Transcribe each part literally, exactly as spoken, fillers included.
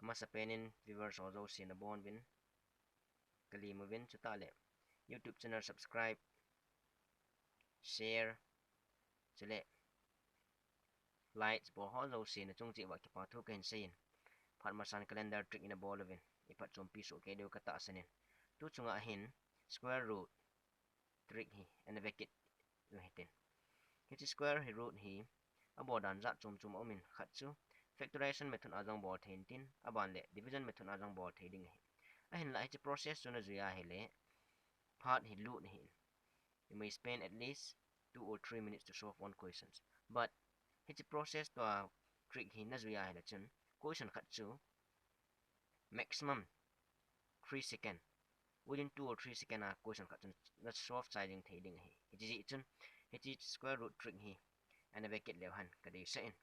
Masapen in viewers ho jouse nabonuvin kalemuvin, chutah le YouTube channel subscribe, share, chule likes bol ho jouse nachung cheh uva kipa thu kahin seiyin. Phat masan calendar trick ina bol uvin iphatchompi soh kei diu katahsan in. Tu chunga hin square root trick hi ana vekit u hitin. Hiche square hi root hi abol dan jat chom chom aumin, khat chu factorization method a jong bol thei intin, aban le division method a jong bol thei ding ahi. Ahinlah hiche process chu najui ahile, phat hi lut ahin. You may spend at least two or three minutes to solve one questions. But hiche process tua trick hi najui ahile chun, question khat chu maximum three second, within two or three second a question khat chun na solve chai jing thei ding ahi. Hiche jeh chun hiche square root trick hi ana vekit leu hen kadeisah in.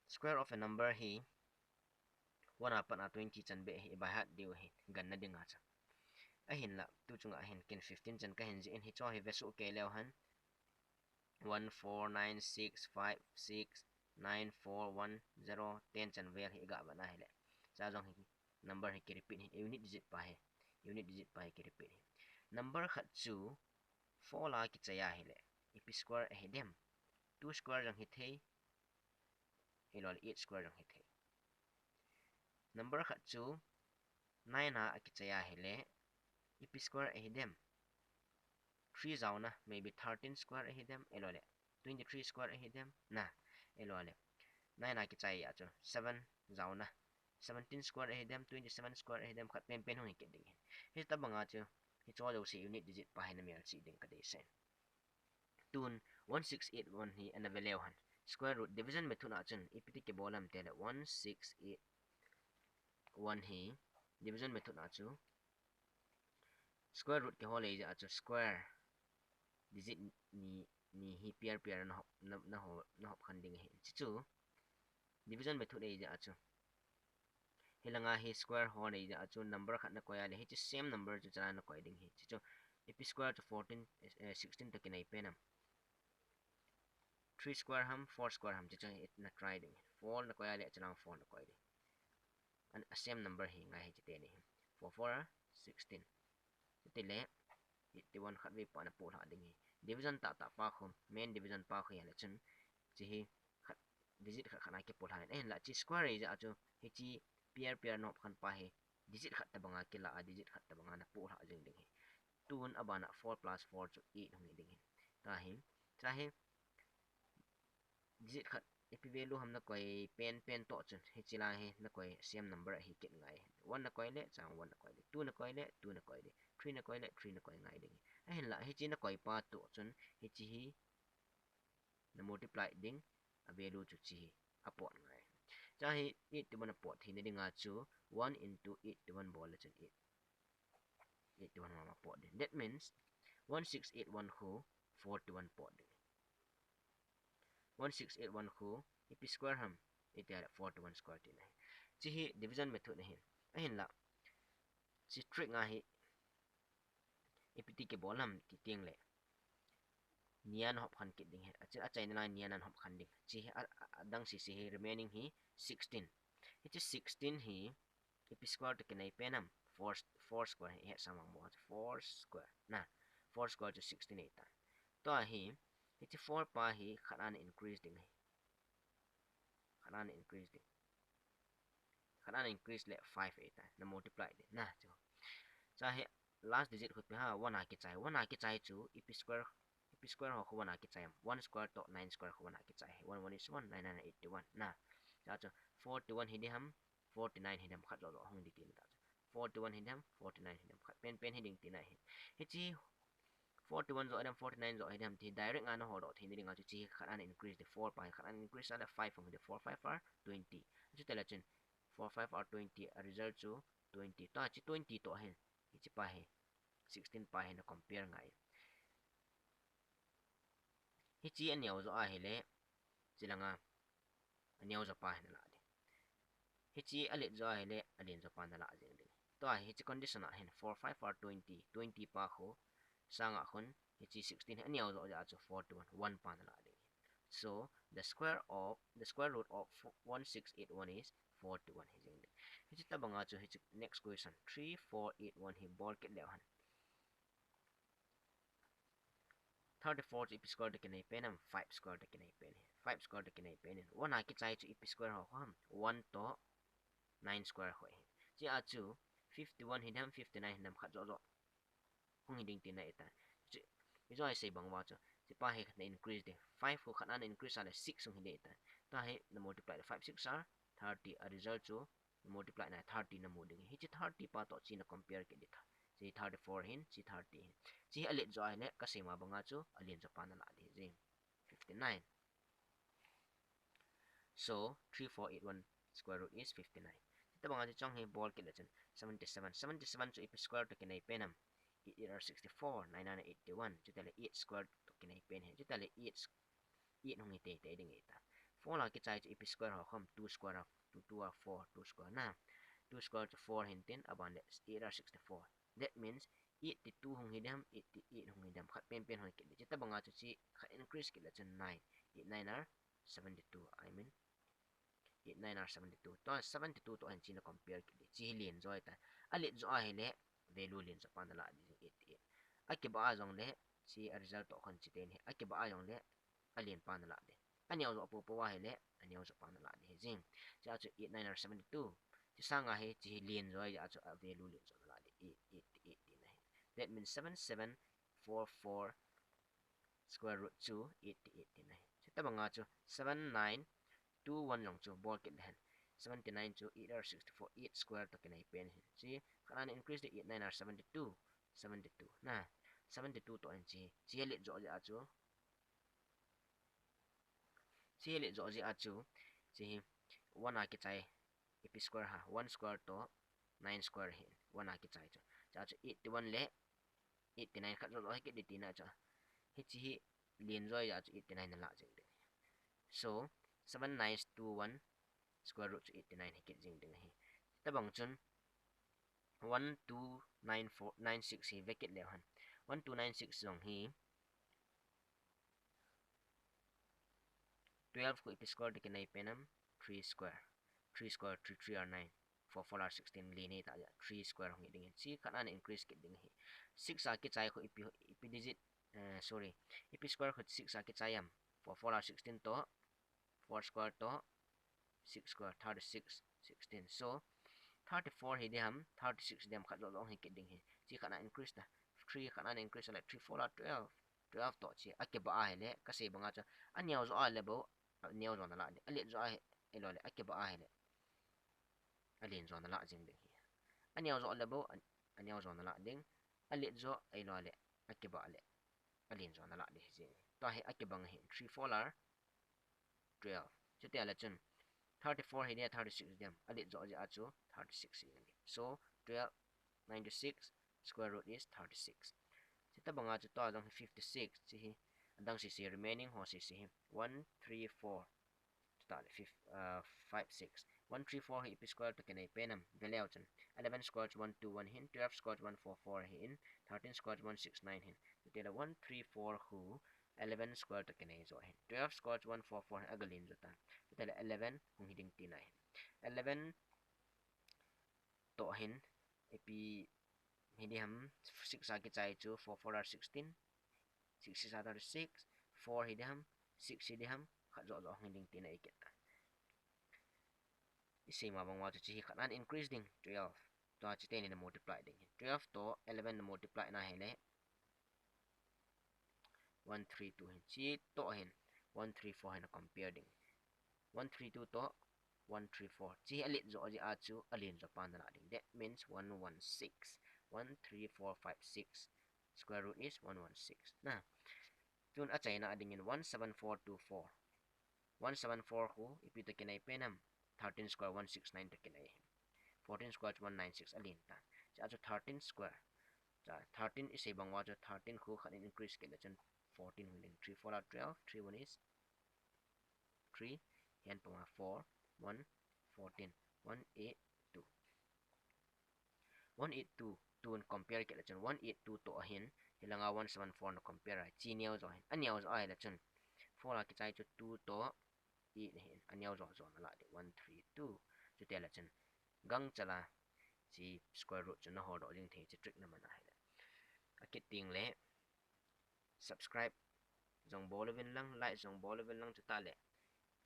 Square of a number hi one a pat a twenty chan beh hi by heart diu ahi, ganna dinga chu. Ahinlah tu chunga hin ken fifteen chan kahin jih in, hicho hi vesoh kei leu hen, one four nine six five six nine four one zero ten chan vel hi iga vet na hile, cha jong hi number hi ki repeat hi, unit digit pa hi, unit digit pa hi ki repeat hi. Number khat chu four la kichai ahile, ipi square ahi dem? Two square jong hithei, ahilouleh eight square jong hithei. Number khat chu nine a akichai ahile, ipi square ahi dem? Three jaona, maybe thirteen square ahi dem, ahilouleh twenty three square ahi dem, na, ahilouleh nine a kichai a chu seven jaona, seventeen square ahi dem, twenty seven square ahi dem, khat penpen hung hi kit ding ahi. Hitobanga chu hicho jouse unit digit pa hi namelchih ding kadeisah in. Tun one six eight one hi ana ve leu hen, square root division method a chun ipi ti kibol ham tile, one six eight one hi division method a chu square root kihol ahijeh a chu square digit ni, ni hi pair pair a nahop, na, naho, nahop khen ding ahi. Hichu division method ahijeh a chu, hilanga hi square hol ahijeh a chu number khat nakoi ahile, hiche same number chu chala nakoi ding ahi. Hichu ipi square chu fourteen, eh, sixteen toh kinai pen ham, three square ham, four square ham, hichu na try ding ahi. Four nakoi ahile, chala four nakoi ding. An, a same number hi ngai hi, chuteni hi. Four four are sixteen. Chutile eighty one khatvei pa napoh lha ding ahi. Division tahtah pa khu, main division pa khu ahile chun, hiche hi khat, digit khat khat a kipoh lha in. Ahinlah hiche square ahijeh a chu, hiche pair pair nahop khen pa hi digit khat tobanga kila a, digit khat tobanga napoh lha jing ding ahi. Tun abana four plus four chu eight hung hi ding ahi. Tahi, tahi digit khat ipi value ham nakoi pen pen toh chun, hiche la hi nakoi same number ahi kit ngai. One nakoi le, chang one nakoi le, two nakoi le, two nakoi le, three nakoi le, three nakoi ngai ding ahi. Ahinlah hiche nakoi pa toh chun, hiche hi na multiply ding, a value chu hiche hi apot ngai. Hiche hi eight to one apot theina dinga chu one into eight to one bol le chun eight, eight to one mama pot ding. That means one six eight one khu four to one pot ding. One six eight one khu ipi square ham, iti ahile four to one square tina ahi. Hiche hi division method ahin. Ahinlah hiche trick nga hi ipi ti kibol ham ti tengle, nia nahop khen kit ding ahi. Hiche achaina lai nia nahop khen ding. Hiche hi a, a, adang sese hi, remaining hi sixteen. Hiche sixteen hi ipi square toh kinai pen ham? Four, four square hi, ihetsah vang mo, four square. Na, four square chu sixteen ahitai. Tua hi, hiche four pa hi khat ana increase ding ahi. Khat ana increase ding. Khat ana increase le five ahitai. Na multiply ding. Na, chu. Hiche hi last digit khu ipi ham? One a kichai. One a kichai chu ipi square, ipi square ho khu one a kichai ham? One square toh nine square khu one a kichai ahi. One one is one, nine nine eighty one. Na, hiche chu forty one hi ding ham, forty nine hi ding ham, khat joh joh hung ding tina chu. Forty one hi ding ham, forty nine hi ding ham, khat pen pen hi ding tina ahi. Hiche forty one joh hi ding ham, forty nine joh hi ding ham ti direct a naholdoh theina dinga chu hiche hi khat ana increase ding, four pa hi khat ana increase ahile five hung hi ding, four five are twenty. Chutile chun four five are twenty, a result chu twenty. Tua hiche twenty toh hin, hiche pa hi, sixteen pa hi na compare ngai. Hiche aneo jo ahile, hiche langa aneo jo pa hi nalah ding. Hiche alet jo ahile, alen jo pa nalah jeng ding. Tua hiche condition a hin four five are twenty, twenty pa khu sanga khun hiche sixteen hi aneo jo jeh a chu forty one, one pa nalah ding. So the square of, the square root of one six eight one is forty-one hi jing ding. Hiche tobanga chu hiche next question three four eight one hi bol kit leu hen. Thirty-four chu ipi square toh kinai pen ham, five square toh kinai pen hi. Five square toh kinai pen hi. One a kichai chu ipi square ho ham, one toh nine square ho hi. Hichea chu fifty-one hi dem, fifty-nine hi dem khat joh joh hung hi ding tina ahitai. Chu, hichu isei bang uva chu, hichepa hi khat na increase ding. Five khu khat na increase a le six hung hi ding ahitai. Tua hi na multiply le five six are thirty, a result chu na multiply na thirty na mu ding. Hiche thirty pa toh hiche na compare kit ding ta. Hiche thirty-four hin, hiche thirty hin. Hiche hi alet joh a ahile, kasei ma banga chu alen joh pa na lah ding jing. Fifty-nine. So, three four eight one square root is fifty-nine. Hitabanga chu chong hi bol kit le chun seventy-seven. Seventy-seven chu ipi square toh kinai pen ham. Eight eight are sixty-four, nine nine are eighty-one. Chutile eight square toh kinai pen hi. Chutile eight, eight hung hi teitei ding ahitai. Four a kichai chu ipi square ho ham, two square of, two two are four, two square na. Two square chu four hin tin, aban le eight are sixty-four. That means eighty-two hung hi dem, eighty-eight hung hi dem, khat penpen hung hi kit ding. Hitabanga chu hiche khat increase kit le chun nine. Eight nine are seventy-two, I mean, eight nine are seventy-two. Tua seventy-two toh hin hiche na compare kit ding. Hiche hi len joh ahitai. Alet joh a ahile value len joh pa na lah ding, eighty-eight. Akibah a jongle, hiche a result toh khun hiche teni hi. Akibah a jongle, alen pa na lah ding. Aneo joh popo a ahile, aneo joh pa na lah ding hi jing. Hichea chu eight nine are seventy-two. Hiche sanga hi, hiche hi len joh ahi, hichea chu a value len joh na lah ding, eight eight eight tina hi. That means seven seven four four square root chu eighty-eight tina hi. Hitabanga chu seven nine two one jong chu bol kit le hen. Seventy-nine chu eight are sixty-four, eight square toh kinai pen hi. Hiche khat na increase ding, eight nine are seventy-two, seventy-two na. Seventy-two toh hin hiche hi, hiche hi alet joh jeh a chu. Hiche hi alet joh jeh a chu, hiche hi one a kichai, ipi square ham, one square toh nine square hi, one a kichai chu. Hichea chu eighty-one le eighty-nine khat joh joh hi kit ding tina chu. Hiche hi len joh ahi chu eighty-nine na lah jing ding. So, seven nine two one square root chu eighty-nine hi kit jing ding ahi. Hitabang chun one two nine four nine six hi ve kit leu hen. One two nine six jong hi twelve khu ipi square toh kinai pen ham, three square. Three square, three three are nine. Four four are sixteen, len ahi ta, three square hung hi ding hi. Hiche khat na increase kit ding hi. Six a kichai khu ipi, ipi digit, eh, sorry. Ipi square khu six a kichai ham. Four four are sixteen toh, four square toh, six square, thirty-six, sixteen. So, thirty-four hi ding ham, thirty-six hi ding ham, khat joh joh hung hi kit ding hi. Hiche khat na increase ta. Three khat na increase le, three four are twelve. Twelve toh hiche akibah a ahile, kasei banga chu, aneo joh a ahile bou, aneo joh na lah ding. Alet joh a ahi, ahilou le, akibah a ahile, alen joh na lah jing ding hi. Aneo joh le bou, an-, aneo joh na lah ding. Alet joh, ahilou le, akibah le, alen joh na lah ding hi jing. Tua hi akibang hi, three four are twelve. Chutia le chun, thirty-four hi ding ham, thirty-six hi ding ham, alet joh jeh a chu thirty-six hi ding. So, twelve, ninety-six, square root is thirty-six. Hitabanga chu tua jong hi fifty-six, hiche hi, adang sese, remaining ho sese hi, one, three, four. Chuta le fif-, uh, five, six. One three four hi ipi square toh kinai pen ham, ve leu chun. Eleven square chu one two one hin, twelve square chu one four four hin, thirteen square chu one six nine hin. Chutile one three four khu eleven square toh kinai joh hin. Twelve square chu one four four hin, aga len joh ta. Chutile eleven hung hi ding tina hin. Eleven toh hin, ipi hi ding ham, six a kichai chu, four four are sixteen, six six are thirty-six, four hi ding ham, six hi ding ham, khat joh joh hung hi ding tina i kit ta. Isei ma bang uva chu hiche hi khat na increase ding, twelve. Tua hiche teni na multiply ding. Twelve toh eleven na multiply na ahile, one three two hin. Hiche toh hin, one three four hin na compare ding. One three two toh, one three four. Hiche hi alet joh jeh a chu, alen joh pa na lah ding. That means one one six. One three four five six. Square root is one one six. Na. Tun achaina a dingin one seven four two four. One seven four khu, ipi toh kinai pen ham. Thirteen square one six nine toh kinai. Fourteen square one nine six alen ta. Hichea chu thirteen square. Cha, thirteen isei bang uva chu thirteen khu khat in increase kit le chun fourteen hung ding. Three four are twelve, three one is three, hihen panga four, one, fourteen, one eight two. One eight two, tun compare kit le chun one eight two toh ahin, hilanga one seven four na compare a, hiche neo joh ahin, aneo joh ahile chun, four a kichai chu two toh eight ahin, aneo joh joh na lah ding, one three two. Chuti le chun gangchal a hiche square root chu naholdoh jing thei, hiche trick naman ahile. Akit tengle subscribe jong bol uvin lang, like jong bol uvin lang, chutah le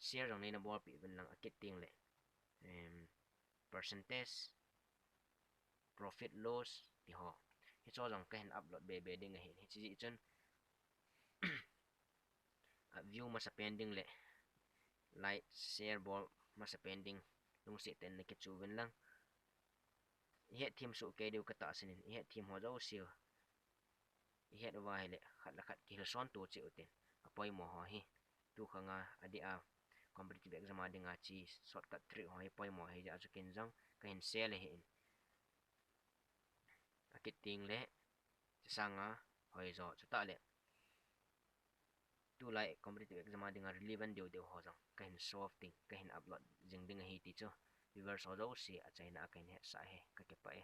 share jong neina bolpeh uvin lang, akit tengle, em, percentage, profit loss ti ho, hicheho jong kahin upload bebe ding ahin, hiche jeh chun a view masapen ding le like, share bol masapen ding lungset tah in nakichu uvin lang. Ihetthem soh kei diu katahsan in, ihetthem ho jouse u ihet uva ahile khat le khat kihilson to cheh utin, apoimo ho hi. Tukhang a adeh a competitive exam a dinga hiche shortcut trick ho hi poimo ahijeh a chu ken jong kahin share le ahin. Akit tengle hiche sanga hoijo, chutah le tulai competitive exam a dinga relevant deu deu ho jong kahin solve ding, kahin upload jing ding ahi ti chu viewers ho jouse achaina a kahin hetsah e, kakipah e.